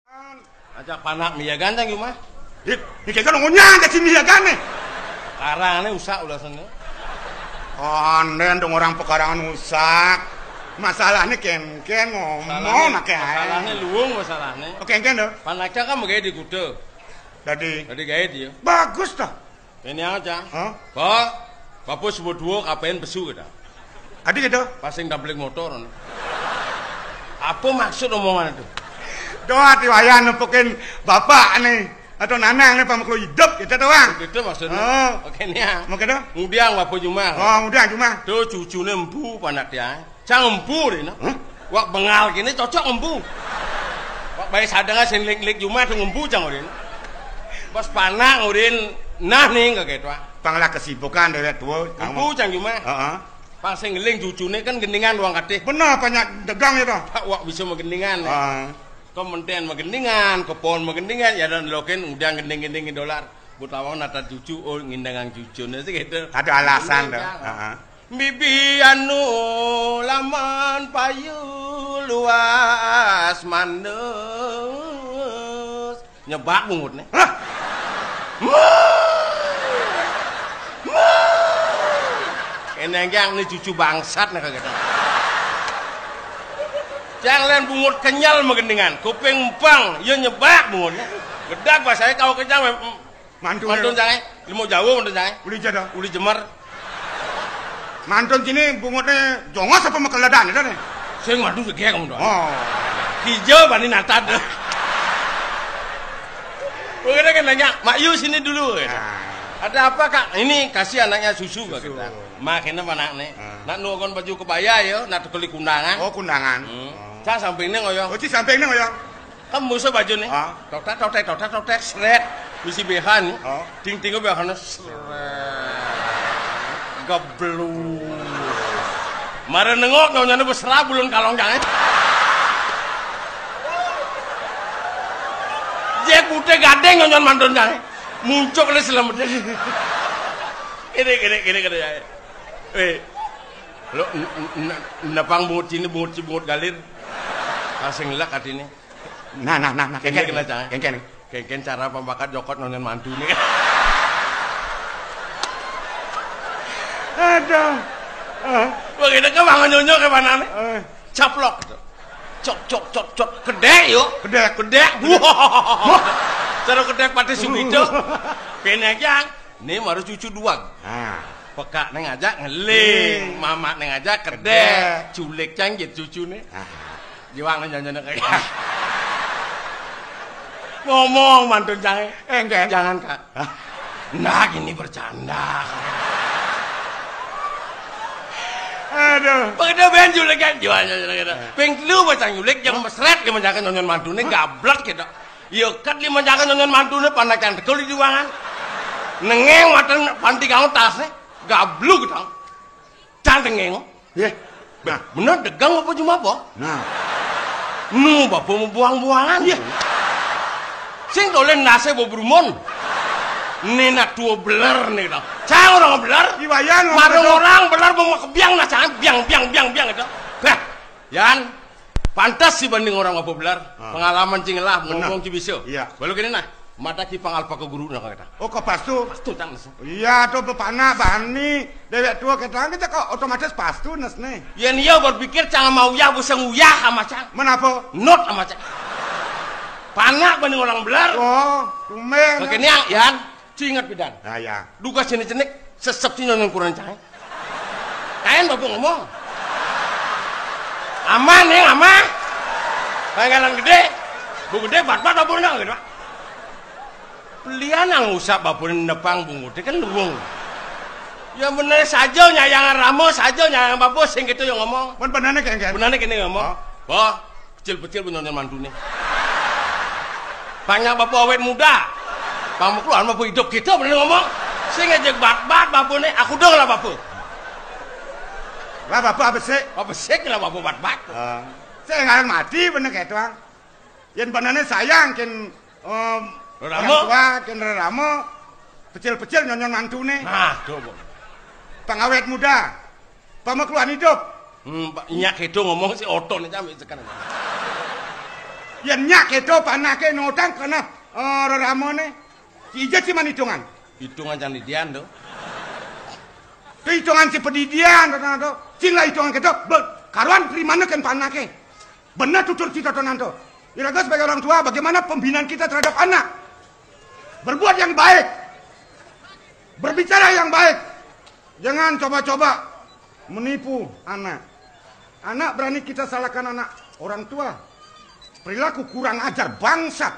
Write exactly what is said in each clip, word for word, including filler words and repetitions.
Ajak panak miyagan cang jumah. Ih, iki kan ngunyah ke sini ya kan nih. Karangane usak ulasane. Andén dong orang pekarangan usak. Masalahnya ken-ken ngomong. Masalahnya, masalahnya luwung masalahnya. Oke, ken dong. Panak cang kan begawe di kuda. Dadi. Dadi gawe dia. Bagus toh. Ini aja. Hah? Ba, bapak sebut dua kapain besu kita. Adi gitu. Pasing tablik motor. Apa maksud omongan itu? Doa diwayan nempukin bapak nih atau nanang nih pamuklu hidup gitu doang. Gitu maksudnya. Oh. Oke nih ya. Mau gitu? Ngudiang bapak jumah. Oh, ngudiang jumah. Tuh cucune empu panak dia. Cang empu deh, nah. Hah? Wak bengal kene cocok empu. Wak bae sadenge sing lik-lik jumah tuh empu cang urin. Pas panak urin nah ning kaget wak. Panglah kesibukan dewek tua. Empu cang jumah. Heeh. Pang sing ngeling cucune kan gendingan wong katih. Bener banyak dagang ya toh. Wak bisa magendingan. Heeh. Kok menten magendingan, kepon magendingan, ya dan loken udah gending-gending dolar. Buat lawang nata cucu, oh ngindangang cucune sih gitu. Ada alasan tuh. Heeh. Bibi anu laman payu luas mandus. Nyebak bungutne. Hah? Eneng yang ni cucu bangsat nih kagak. Jangan bungut kenyal magendingan, kuping empang, ya nyebak bungutne. Gedak bahasanya kau kenyal. Mantun. Mantun cange, limo jauh mantun cange. Uli jada. Uli jemer. Mantun sini bungutnya jongos apa mekeledan itu nih? Sing mantun segek kamu doang. Oh. Hijau bani natad. Bungutnya kan nanya, "Mak Yu sini dulu." Gitu. Nah. "Ada apa, Kak?" "Ini kasih anaknya susu," Kak, susu. Kita. Makanya anak nih. Nah. Nak nukon baju kebaya ya, nak tekeli kundangan. Oh, kundangan. Hmm. Oh. Cang samping nih ngoyong. Oh, ci samping nih ngoyong. Kan musuh baju nih. Ah. Totek, totek, totek, totek, sret. Misi behan nih. Oh. Ting ting behan sret. Geblus. Mara nengok nyonyane besra bulun kalong jange. Jek putih gadeng nyonyon mantun jange. Muncuk le selamat. Kene, kene, kene, kene ya. Eh. Lo n- n- n- nepang bungut sini bungut si bungut galir. Kasing lek atine. Nah, nah, nah, nah, kengken, kengken, kengken. Kengken cara pembakat jokot nonton mantu nih. Aduh. Ah. Begitu kan mangan nyonyo ke mana nih? Eh. Caplok. Cok, cok, cok, cok. Kedek yuk. Kedek. Kedek. Wah. Cara kedek pati sugito. Kene aja. Ini baru cucu dua. Nah. Pekak neng aja ngeling, mamak neng aja kedek, culik canggit cucu nih. Nah. Jiwang neng jangan kayak. Ngomong mantun jangan. Eh, enggak. Jangan, Kak. Hah? Nah, gini bercanda. Aduh. Begitu ben culik kan jiwang neng jangan. Ping telu bacang culik yang mesret dia menjaga nonton mantune gablek gitu. Iya, kat dia menjaga nonton mantune pandak cantik kalau di ruangan. Nengeng matan panti kamu tasne. Gabluk tau. Cantengeng. Ye. Nah, bener degang apa cuma apa? Nah. Nu bapa mau buang-buangan. Ye. Sing dolen nase bo brumun. Nina tua beler nih tau. Cang orang beler. Iwayan marung orang beler mau kebiang nah cang biang biang biang biang itu. Bah, Yan, pantas sih banding orang apa beler. Ah. Pengalaman cing lah ngomong ci bisa. Iya. Baru gini nah. Mata ki pangal pakai guru nak kata. Oh, ke pastu. Pastu tang. Iya, tuh bapakna bani dewek tua kita kita kok otomatis pastu nes nih. Yen iya berpikir cang mau uyah buseng uyah sama cang. Menapa? Not sama cang. Panak banding orang belar. Oh, tumben. Kekeniang, Yan. Cingat pidan. Nah, ya. Duga sini cenik sesep sini nang kurang cang. Kain bapak ngomong. Aman ya, aman. Pangkalan gede. Bu gede bat bat bapak nang gitu. Belian nang usap bapak nepang bungut kan luwung. Ya bener saja nyayang rama saja nyayang bapak sing gitu yang ngomong. Pun benane kayak gitu. Benane kene ngomong. Hah? Bah, pecil-pecil punya mantune. Banyak bapak awet muda. Kamu keluar bapak hidup kita bener ngomong. Sing aja bat bat bapak nih, aku dong lah bapak. Lah bapak apa sih? Apa sih lah bapak bat bat? Ah. Saya ngarang mati bener kayak tuang. Yang benane sayang kin um, orang tua kin rerama pecil-pecil nyonyon mantune. Nah, tuh, Bu. Pengawet muda. Pama keluar hidup. Hmm, Pak, nyak itu ngomong si oton aja ambil sekarang. Yén nyak kéto panaké notang kana, eh, reramane. Ija cai man itungan. Itungan cang didian to. To itungan cai padidian to. Cing lah itungan kéto, be-, karuan trimana kén panaké. Bener tutur cai totonan to. Iraga sebagai orang tua, bagaimana pembinaan kita terhadap anak? Berbuat yang baik. Berbicara yang baik. Jangan coba-coba menipu anak. Anak berani kita salahkan anak orang tua. Perilaku kurang ajar, bangsat.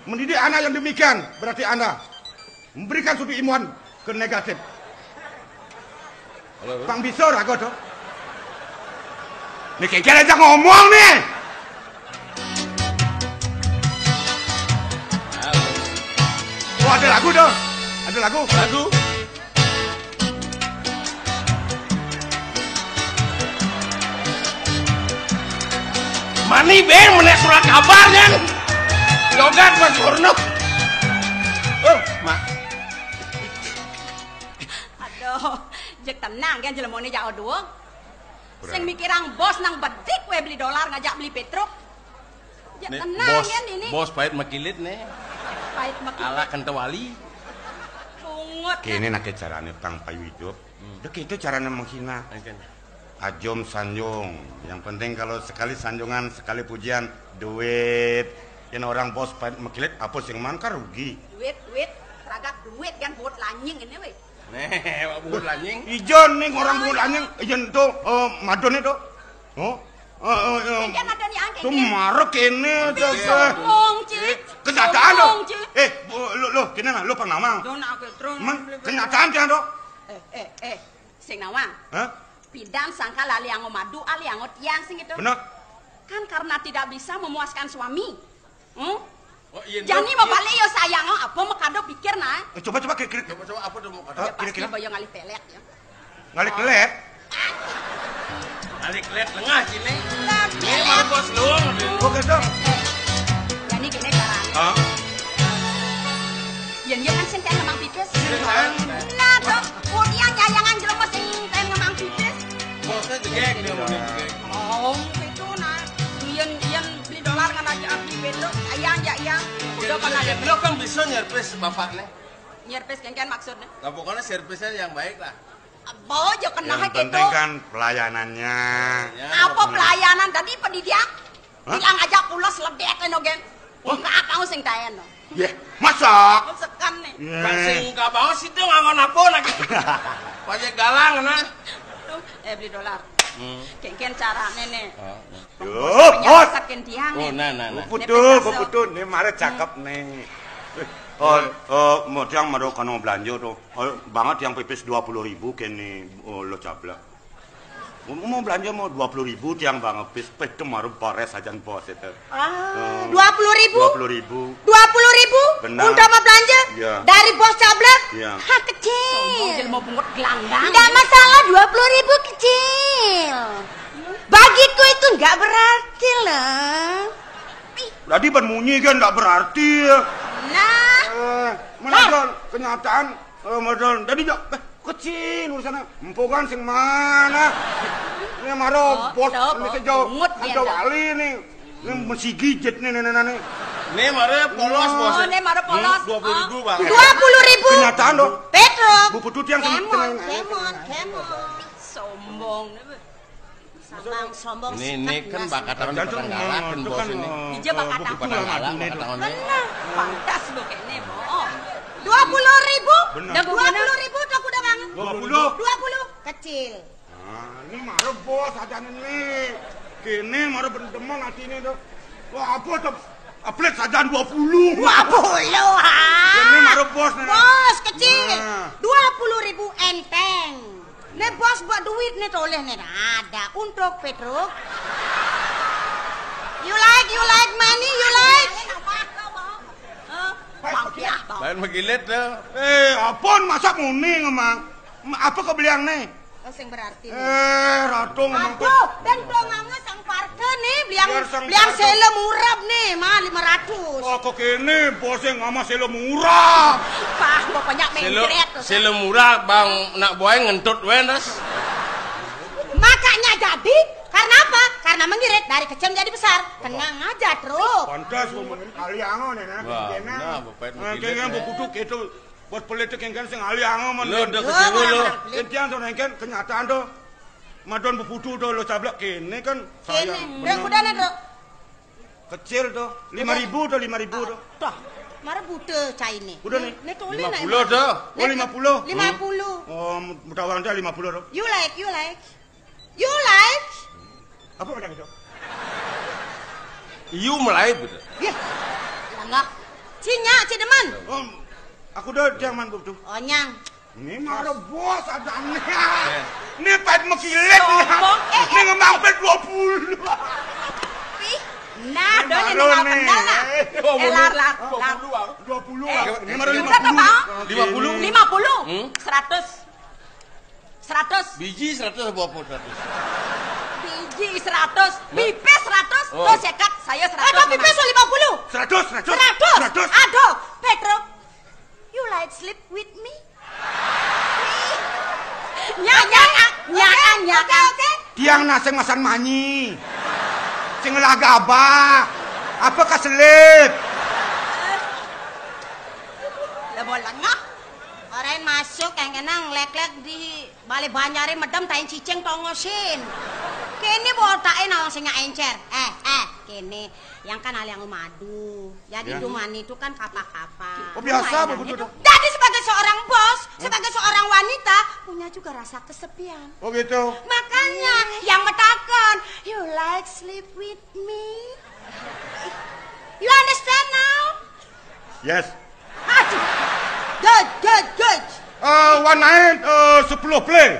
Mendidik anak yang demikian berarti Anda memberikan suatu imbauan ke negatif. Halo. Pang bisa raga to. Nih, kengkén aja ngomong nih. Halo. Oh, ada lagu dong. Ada lagu. Lagu. Mani ben menék surat kabar, Yan. Jogat Mas Purno. Oh, Mak. Aduh, jeg tenang kan jelemone jak odong. Sing mikirang bos nang bedik wé beli dolar ngajak beli pétruk. Jeg tenang bos, kan ini. Bos pait makilit né. Pait makilit. Ala kentewali. Pungut. Kéné naké carané pang payu idup. Hmm. Dek itu carané menghina. Ajom sanjung. Yang penting kalau sekali sanjungan, sekali pujian, duit. Yén orang bos pait makilit, apa sing man kan rugi. Duit, duit, ragat duit kan buat lanying ini wé. Nih, Pak Bungut Lanying. Ijo nih orang Bungut Lanying, ijo to, eh, madone to. Oh. Eh, eh, eh. Kengkén ada nih, ah, kengkén. Tuh marek kéné to. Sombong, Cik. Kenyataan to. Sombong, Cik. Eh, lo, lo, kéné nah, lo pang nawang. Kenyataan kéné to. Eh, eh, eh, sing nawang. Hah? Pidan sangkal ali anggo madu, ali anggo tiang sing itu. Bener. Kan karena tidak bisa memuaskan suami. Hmm? Oh, iya. Jani mau balik yo sayang, oh, apa mau kado pikir nah? Eh, coba, coba kira-kira. Coba, coba apa tuh mau kado? Ya, pasti kira-kira. Boyo ngalih pelet ya. Ngalih pelet? Ngalih pelet lengah sini. Ini mau bos lu. Oh, gitu. Jani gini caranya. Hah? Yen yo kan sing kayak ngemang pipis. Nah, tuh, kemudian nyayangan jelema sing kayak ngemang pipis. Bosnya jegek dia mau jegek. Oh, itu nah. Yen, yen beli dolar kan aja abdi bendo, ayang ya, ya. Udah pernah ada. Lo kan bisa nyerpes bapaknya. Nyerpes kan, kan maksudnya? Lah, pokoknya servisnya yang baik lah. Bojo kena. Yang penting kan pelayanannya. Apa pelayanan tadi pendidikan? Hah? Bilang aja pulas ledek no gen. Enggak apa sing taen no. Yeh, masak. Masakan nih. Sing enggak banget sih tuh nganggo napo lagi. Pajak galang nah. Tuh, eh beli dolar. Hmm. Kengken carane nih. Yo, bos. Sakin tiang. Oh, nah, nah, nah. Putu, putu, nih mare cakep nih. Oh, eh, mau tiang maro kano belanja tuh. Oh, banget yang pipis dua puluh ribu kene, oh, lo cablak. Mau, mau belanja mau dua puluh ribu tiang banget pis, peh kemarin pares aja bos itu. Ah, dua puluh ribu? Dua puluh ribu. Dua puluh ribu? Benar. Untuk apa belanja? Iya. Dari bos cablak? Iya. Ha, kecil. Sombong, jelema bungut gelanggang. Nggak masalah, dua puluh ribu kecil. Bagiku itu nggak berarti loh. Berarti ban munyi kan nggak berarti. Nah. Eh, mana Don? Kenyataan, eh, mana Don? Tadi nggak, eh, kecil urusannya. Empogan sing mana? Ini maro bos, ini sejauh, sejauh wali nih. Ini mesti gijit nih, nih, nih, nih. Ini maro polos, bos. Oh, ini maro polos. Dua puluh ribu, Bang. Dua puluh ribu. Kenyataan, dong. Petruk. Bu Putut yang kemon, kemon, kemon. Sombong nih, Bu. Samang sombong. Ini, ini kan bakatan di Petang Galak kan bos ini. Ija bakatan. Petang Galak, bakatan ini. Bener. Pantas lo kene, bohong. Dua puluh ribu. Bener. Dua puluh ribu tak udah banget. Dua puluh. Dua puluh. Kecil. Nah, ini maro bos aja nih. Kene maro ben demen atine to. Wah, apa to? Aplet sajan dua puluh. Dua puluh, ha? Kene maro bos nih. Bos kecil. Nah. Dua puluh ribu enteng. Nih bos buat duit nih toleh nih. Ada untuk Petruk. You like, you like money, you like? Hah? Bang, ya, Bang. Lain magilit dah. Eh, apon masak muning emang. Apa kau beliang nih? Oh, sing berarti nih. Eh, Ratu ngomong. Aduh, dan dongange sang parke nih, beliang, beliang sele murab nih, mah lima ratus. Oh, kok kene bos yang ngama sele murab. Pah, pokoknya mengkret tuh. Sele murab, Bang, nak boy ngentut wenes. Makanya jadi, karena apa? Nah, menggirit dari kecil menjadi besar. Tenang aja, Truk. Pantes ngomongin kali angon ya, nah. Wah, bener, Bapak itu. Nah, kayak yang begitu, gitu. Buat pelit itu kayak sing kali angon, man. Lo udah kecewa lo. Intian tuh, nengken kenyataan tuh. Madon beputu tuh, lo cablak kene kan. Kene. Udah, udah, nah, Truk. Kecil tuh, lima ribu tuh, lima ribu tuh. Dah, mara buta caine. Udah nih. Nih, tolin aja. Lima puluh tuh. Oh, lima puluh. Lima puluh. Oh, mutawang dia lima puluh tuh. You like, you like. You like. Apa macam itu? You mulai gitu. Yeh. Lengah. Cinya, ci demen. Oh, aku udah jangan tuh. Oh, nyang. Ini mah ada bos, ada aneh. Ini pet mekilet nih. Sombong, eh, eh. Ini ngemampet dua puluh. Ih, nah, ini doni baru nengok nih. Kenal lah. Eh, lar, lar, lar. Dua puluh, ah. Ini mah ada lima puluh. Berapa, Bang? Lima puluh. Lima puluh. Hmm? Seratus. Seratus. Biji seratus apa apa seratus? Biji seratus. Mbak. Pipis seratus. Oh. Tuh, sekat, saya seratus. Aduh, pipis lima puluh. Seratus, seratus. Seratus. Seratus. Aduh, Pedro. You like sleep with me? Nyakang, nyakang, nyakang. Oke, oke. Tiang naseng masan manyi. Sing lah gabah. Apa kaselip? Lah, boleh nggak? Orang masuk yang kena ngelek-lek di Bale Banjare medem tain cicing tongosin. Kene botake nawang sing encer. Eh, eh, kene. Yang kan aliang madu. Jadi ya. Dumani itu kan kapa-kapa. Oh, biasa begitu tuh. Jadi sebagai seorang bos, hmm, sebagai seorang wanita, punya juga rasa kesepian. Oh, gitu. Makanya yang metakon, "You like sleep with me?" You understand now? Yes. Aduh. Good, good, good. Eh, one night, eh, sepuluh play.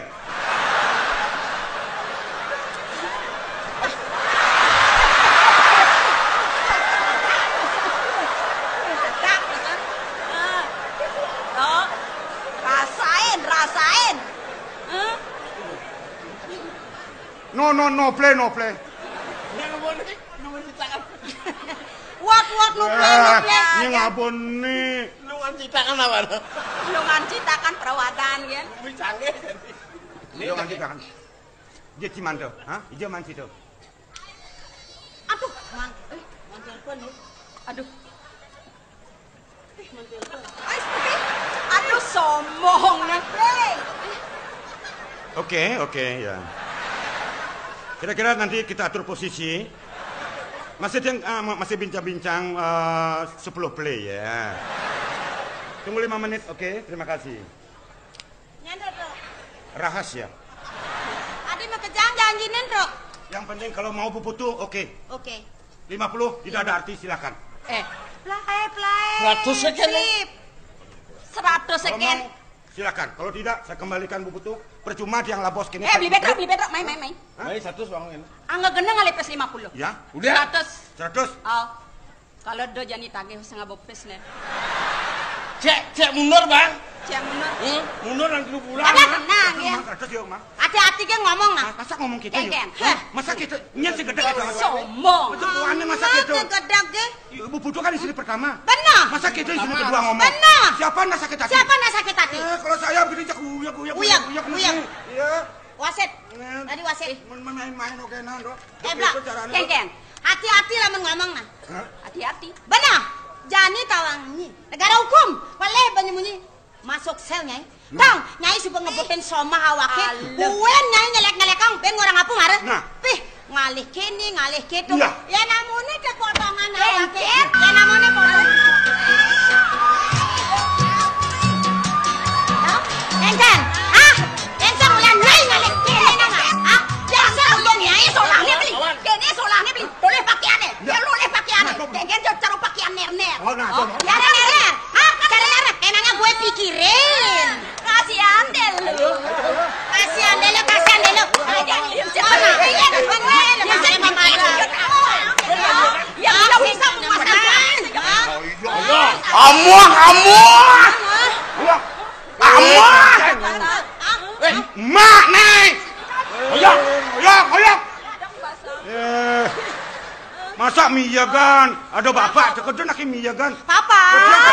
Sedap, kan? Eh, tuh, rasain, rasain. Eh? No, no, no play, no play. Yang mau nih, lu menciptakan. What, what, no play, no play. Ini ngabon nih. Lu menciptakan apa, no? Lu menciptakan perawatan, kan? Wih, canggih. Ini lu menciptakan. Dia cimanto, ha? Dia manci tuh. Aduh, mang, eh, mang telepon, loh. Aduh. Aduh, sombong, nah. Oke, oke, ya. Kira-kira nanti kita atur posisi. Masih yang, eh, ma-, masih bincang-bincang, eh, sepuluh play, ya. Tunggu lima menit, oke? Terima kasih. Nyanda, Dok. Rahasia. Adi mah kejang janjinin, Dok. Yang penting kalau mau beputu, oke. Oke. Lima puluh, tidak ada arti, silakan. Eh. Play, play. Seratus second, ya? Sip. Seratus second. Kalau mau, silakan. Kalau tidak, saya kembalikan buku tuh. Percuma dia ngelabos kene. Eh, beli bedrok, beli bedrok. Main, main, main. Hah? Baik, seratus, Bang. Angga geneng ngalih pes lima puluh. Ya? Udah. Seratus. Seratus? Oh. Kalau do jani tagih setengah bopis, nih. Cek, cek mundur, Bang. Cek mundur. Hmm, mundur nanti lu pulang. Ada, Bang. Tenang, ya. Seratus, yuk, Bang. Hati-hati, geng, ngomong, nah. Masa ngomong kita, yuk? Geng, geng. Hah? Masa kita, nyen si gedek kita. Sombong. Itu buahnya masa gitu. Masa gedek, geng? Ibu butuh kan istri pertama. Benar. Masa kita istri kedua ngomong? Benar. Siapa ndak sakit hati? Siapa ndak sakit hati? Eh, kalau saya begini, cak uyek, uyek, uyek, uyek, uyek, uyek. Iya. Wasit. Tadi wasit. Main-main, oke, nah, Dok. Eh, Bro. Itu caranya, Dok. Keng, keng. Hati-hati lamun ngomong, nah. Hah? Hati-hati. Benar. Jani tawang nyi. Negara hukum. Boleh banyak munyi. Masuk sel, Nyai. Nah. Tong, Nyai suba ngebutin somah awake. Alem. Buen Nyai nyelek-nyelek, Kang. Ben ngorang apa, mara? Nah. Pih, ngalih kene, ngalih ketu. Iya. Ya namune kepotongan awake. Lengket. Ya namune potongan. Hah? Encan. Hah? Encan ulah Nyai ngalih kene nama. Hah? Dasar ulah Nyai solahne beli. Kene solahne beli. Boleh pakaiannya. Iya. Ya lu oleh pakaiannya. Nah, coba. Degen jauh cara pakaian ner-ner. Oh, nah, coba. Ya, ner-ner. Hah? Ner-ner. Emangnya gue pikirin? Kasihan deh lu. Kasihan deh lu, kasihan deh lu. Aja lincir. Oh, nah, iya, iya, iya, iya, iya, iya. Ya, bisa, bisa, bisa. Hah? Amuah, amuah. Amuah. Eh, mak nih. Hoyong, hoyong, hoyong. Eh, masa miyagan? Ada bapak, tekedo nak miyagan. Papa.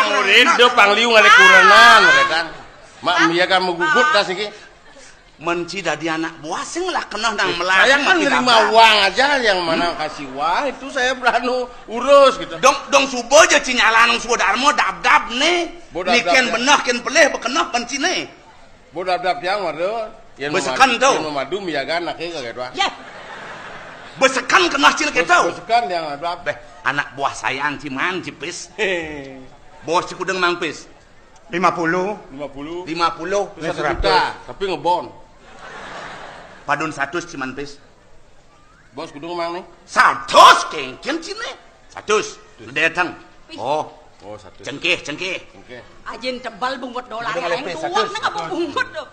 Murid do pangliu ngalih kurenan, mereka. Mak miyagan megugut tas iki. Mén ci dadi anak buah sing lah kena nang melah. Saya kan nerima uang aja, yang mana kasih uang itu saya beranu urus gitu. Dong, dong suba ja ci nyalanang suba darma dab-dab né. Ni kén beneh kén pelih bekeneh pén ci né. Bo dab-dab tiang madu. Besekan tu. Yang memadu miaga anaké kagak doang. Yé. Besekan keneh cil kéto. Besekan tiang dab-dab. Béh, anak buah sayang ci man ci Pis. Bos ci kudéng mang Pis. Lima puluh. Lima puluh. Lima puluh. Satu juta, tapi ngebon. Padun satus ci man Pis. Bos kudéng mang né. Satus kénkén ci né. Satus. Détang. Oh. Oh, satus. Cengkeh, cengkeh. Cengkeh. Ajin tebal bungut dolar yang kuat né ngapa bungut tuh.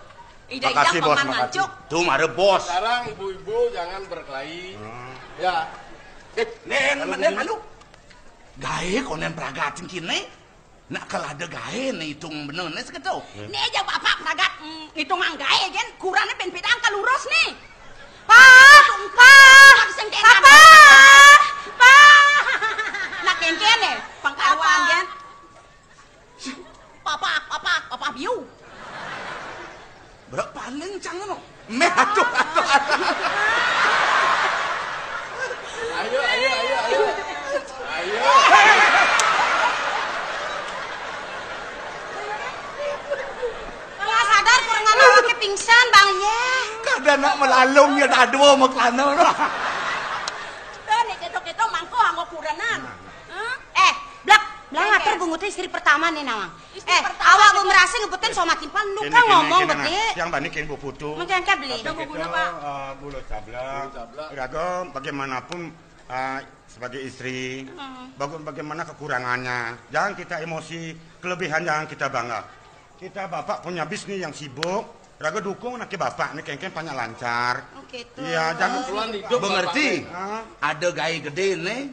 Ida-ida paman ngancuk. Tuh mara bos. Sekarang ibu-ibu jangan berkelahi. Ya. Eh, né, né, malu. Gaé konén pragat cengkeh né. Nak kal ada gaé né itung bener né seketo. Né ja bapak pragat, mm, itung anggaé gén kurané pén pedang kalurus né. Pa, pa, papa, pa. Nak kénkén né pengkaruan gén. Papa, papa, papa biu. Berak paling cang no. Méh, aduh, aduh, aduh. Ayo, ayo, ayo, ayo. Ayo. Kalau sadar kurang anak pakai pingsan, Bang, ya. Kada nak melalung ya dadua maklana. Tuh, né kéto-kéto mangko anggo kurenan. Hah? Eh, blak, blak ngatur bungut istri pertama né nawang. Eh, awak bu merasa ngebutin sama timpal, nu kan ngomong gede. Yang bani kén bu putu. Mungkin kan beli. Tapi kéto, eh, bulu cabla. Bulu cabla. Raga bagaimanapun, eh, sebagai istri, baga-, bagaimana kekurangannya. Jangan kita emosi, kelebihan jangan kita bangga. Kita bapak punya bisnis yang sibuk, raga dukung anaké bapak né kénkén panjak lancar. Oh, gitu. Iya, jangan. Kebetulan hidup. Mengerti? Bapak né. Ada gaé gedé né,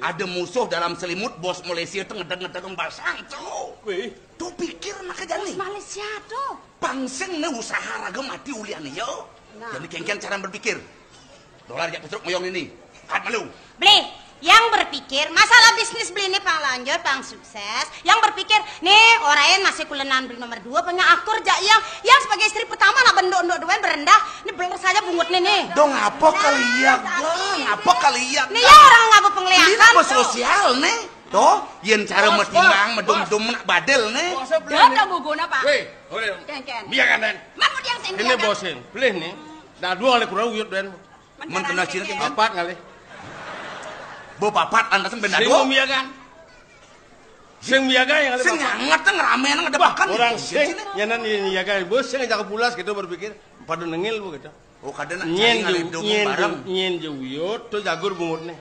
ada musuh dalam selimut, bos Malaysia tuh ngedeg-ngedeg basang tuh. Wih. Tuh pikir nak jani. Bos Malaysia tuh. Pang sing né usaha raga mati ulian iya. Nah. Jadi kénkén cara berpikir. Dolar jak petruk moyong ini. Kat malu. Beli, yang berpikir masalah bisnis beli ini pang lanjut, pang sukses. Yang berpikir, nih, orain masih kulenan beli nomor dua, punya akur jak yang, yang sebagai istri pertama nak bendok-endok duen berendah. Ini beler saja bungut nih, nih. Dong, apa kali ya, Bang? Apa kali ya? Nih, ya orang ngapa penglihatan tuh. Sosial nih. Tuh, yén cara metimang, medum-dum nak badel nih. Dah, dah guguna, Pak. Wéh, udah. Kénkén. Biarkan, Den. Mak, mau dia yang sing ini biarkan. Bosin, pelih nih. Dah dua kali kurang uyut, Den. Mén kenal cina kénkén? Papat ngalih. Bo papat, anda sing benda dua. Sing miaga. Sing miaga yang ngalih. Sing nyanget, ngeramé, nang ada makan. Orang sing, nyanan miaga. Bos, sing ajak pulas gitu berpikir. Pada nengil bu gitu. Oh, kada nak nyén cari ngalih ju-, dong nyén ju-, bareng. Nyén ju uyut, tuh jagur bungut nih.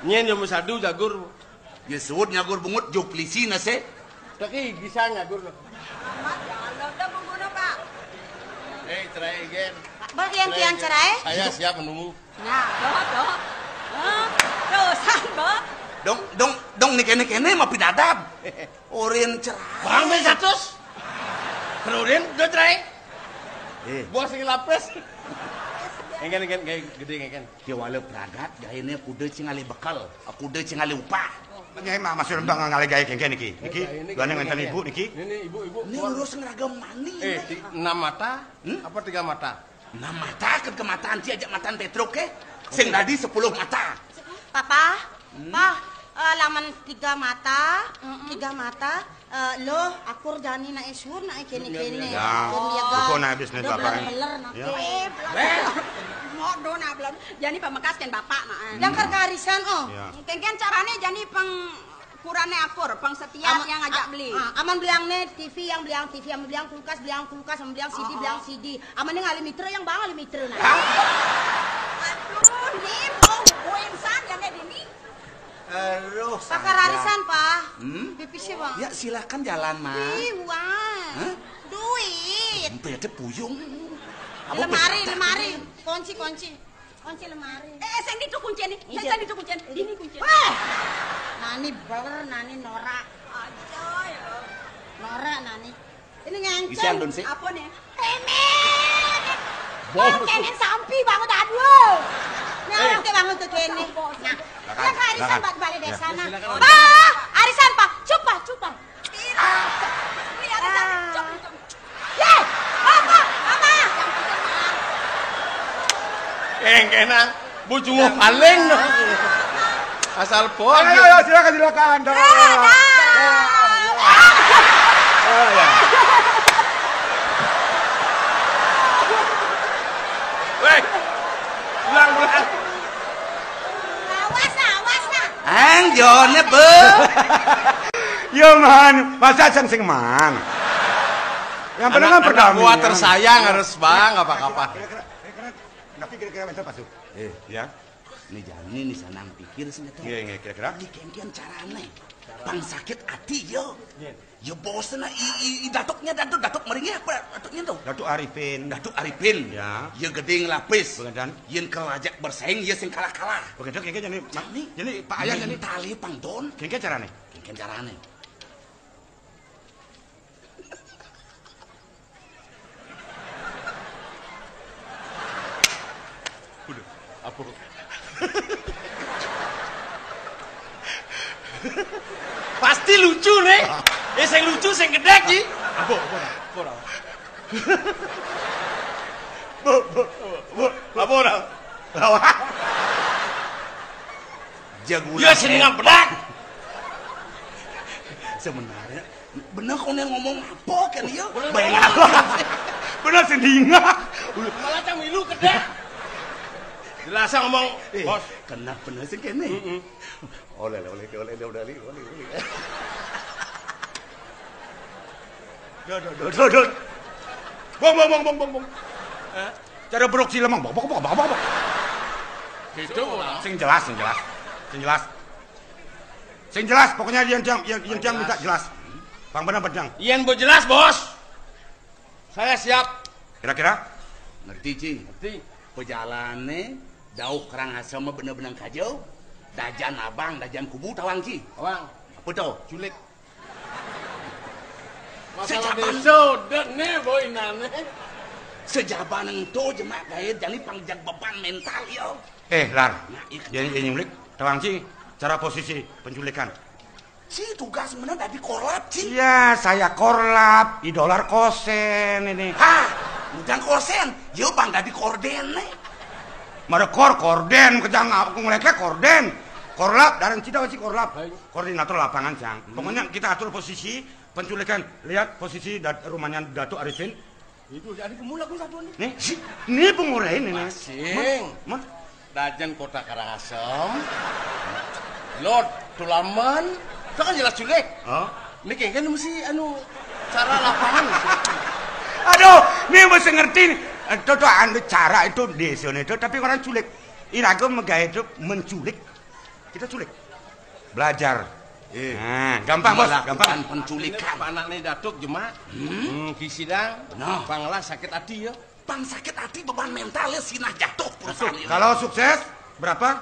Nyén ju mesadu jagur. Ya suud nyagur bungut, ju pelisi nase. Tapi bisa nyagur loh. Amat, ya Allah, udah guguna, Pak. Eh, cerai again. Bang, yang tiang cerai? Saya siap menunggu. Nah, doh, doh. Hah? Dosan, Bang. Dong, dong, dong, né kéné-kéné mah pidadab. Orin cerai. Bang, ben satus. Kerurin, udah cerai. Eh. Buah sing lapis. Engken, engken, gaé gedé engken. Ki wala pragat, gaéné kuda cing ngalih bekel, kuda cing ngalih upah. Nyai mah maksud Bang ngalih gaé kénkén niki. Niki, gaéné duané ngénten ibu niki. Ini, ini, ibu, ibu. Ini urus ngeragam mani. Eh, ti-, enam mata? Hmm? Apa tiga mata? Enam mata kan kemataan ti ajak mataan Petruk ké. Sing dadi sepuluh mata. Papa, Pa, eh, lamun tiga mata, tiga mata, eh, lo akur jani naé suud, naé kéné-kéné. Ya. Akur miaga. Bukan naé bisnis bapak. Beler, naké. Ya. Eh, beler. Mau do na belum. Jani pamekas kén bapak, nah. Yang kar karisan, oh. Ya. Kénkén carané jani pang kurané akur, pang setia yang ngajak beli. Ah, amun beliang né T V, yang beliang T V, amun beliang kulkas, beliang kulkas, amun beliang C D, beliang C D. Amun ngalih mitra, yang bang ngalih mitra, nah. Aduh, nih, mau, mau insan, yang kayak gini. Aduh, pakar arisan, Pa. Hmm? Pipis ya, Bang. Ya, silakan jalan, Ma. Ih, wah. Hah? Duit. Sampai ada puyung. Lemari, lemari. Kunci, kunci. Kunci lemari. Eh, eh, sing ditu kunciné. Sing, sing ditu kunciné. Ini kunciné. Wah! Nani bawer, nani norak. Aja ya. Norak nani. Ini ngéncén. Isian, Dun, sih. Apa nih? Kéné. Bos. Kéné sampi banget, aduh. Nah, eh, oke banget tuh kéné. Nah, yang arisan buat balai desa, nah. Silakan. Bah, arisan, Pa. Cup, Pa, cup, Pa. Pira? Beli arisan. Cup, cup. Yé, Bapak, Bapak. Kengkenang, bujungo paling no. Asal bos. Ayo, ayo, silakan, silakan. Dah, dah, dah. Oh, ya. Weh, ulang, ulang. Awas, awas, nah. Ang jone be. Yo, man, masa sing sing man. Yang penting kan perdamaian. Anak buah tersayang harus bang, apa-apa. Kira-kira, kira-kira, tapi kira-kira enten pas tuh. Eh, ya. Nih jani nih sanang pikir sih nggak tahu. Iya, iya, kira-kira. Ini kengken carane. Pang sakit ati yo. Iya. Ya bos na i, i, i datuknya datuk, datuk meringnya apa datuknya tuh? Datuk Arifin. Datuk Arifin. Ya. Ya geding lapis. Begitu. Yen kerajak bersaing ya sing kalah-kalah. Begitu kengken jani. Jani. Jani Pak Ayah jani. Tali pang don. Kengken carane. Kengken carane. Udah, apa? Pasti lucu nih. Ya sing lucu sing gedek iki. Apa, apa, apa, apa? Bu, bu, bu, apa ora? Jagulah. Ya sing ngambedak. Sebenarnya bener kok ngomong apa kan ya? Bayang apa? Bener sing dingak. Malah cang milu kedek. Jelas ngomong, eh, bos. Kena bener sing kene. Heeh. Oleh, oleh, oleh, oleh, oleh, oleh. Do, do, do, do, do. Bong, bong, bong, bong, bong, bong. Eh? Cara brok si lemang, bok, bok, bok, bok, bok, bok. Itu orang. Sing jelas, sing jelas. Sing jelas. Sing jelas, pokoknya yang yang yang, yang minta jelas. Bang benar benar. Yang mau jelas, bos. Saya siap. Kira-kira? Ngerti, Ci? Ngerti. Pejalane dauh kerang asem bener-bener kajau. Dajan abang, dajan kubu tawang, Ci. Tawang. Apa tuh? Culik. Masalah desa udah nih boy nane. Sejaban ento jemak gair jani pangjak beban mental yo. Eh, Lar. Nah, iya. Yang yang nyulik, tawang, Ci, cara posisi penculikan. Si tugas mana dadi korlap, Ci? Iya, saya korlap, idolar kosen ini. Hah, udah kosen, yo bang dadi korden nih. Mare kor korden, kejang aku ngelek korden. Korlap, darang cida si korlap. Koordinator lapangan, Cang. Pokoknya kita atur posisi penculikan. Lihat posisi dat rumahnya Datuk Arifin. Itu jadi kemula aku satu nih. Nih, si, nih pengurain ini. Masing. Mon, mon. Dajen Kota Karangasem. Lot Tulamen. Itu kan jelas culik. Oh. Ini kayaknya mesti anu cara lapangan. Aduh, ini mesti ngerti nih. Itu tuh anu cara itu desa itu, tapi orang culik. Iraga megawe itu menculik. Kita culik. Belajar. Eh. Nah, gampang, Bos, gampang. Melakukan penculikan. Ini anak nih Datuk Jemak. Hmm, kisidang. Nah. Panglah sakit hati ya. Bang sakit hati beban mental ya sinah jatuh perusahaan ini. Kalau sukses berapa?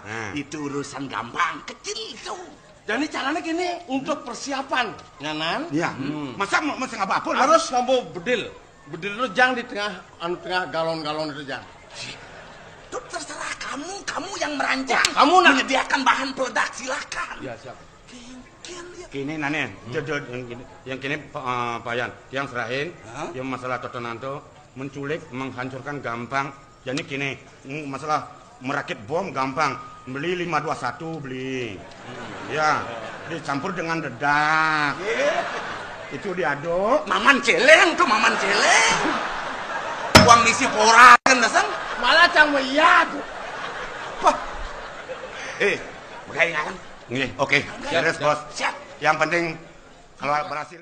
Nah. Itu urusan gampang, kecil itu. Jadi caranya gini, untuk persiapan, nganan. Iya. Hmm. Masa mau mesti ngapa apa? Harus ngambau bedil. Bedil itu jang di tengah anu tengah galon-galon itu jang. Itu terserah kamu, kamu yang merancang. Oh, kamu nak menyediakan bahan peledak, silakan. Ya, siap. Kengken ya. Kini nane, jodoh yang kini, yang kini eh, payan, yang serahin, hah? Yang masalah totonan tu menculik, menghancurkan gampang. Jadi kini mm, masalah merakit bom gampang. Beli lima dua satu beli. Ya, dicampur dengan dedak. Itu diaduk. Maman celeng tuh, maman celeng. Uang misi porakan dasar. Malah cang melihat. Wah. Eh, bagaimana? Nggih, oke. Beres, Bos. Siap. Yang penting kalau berhasil.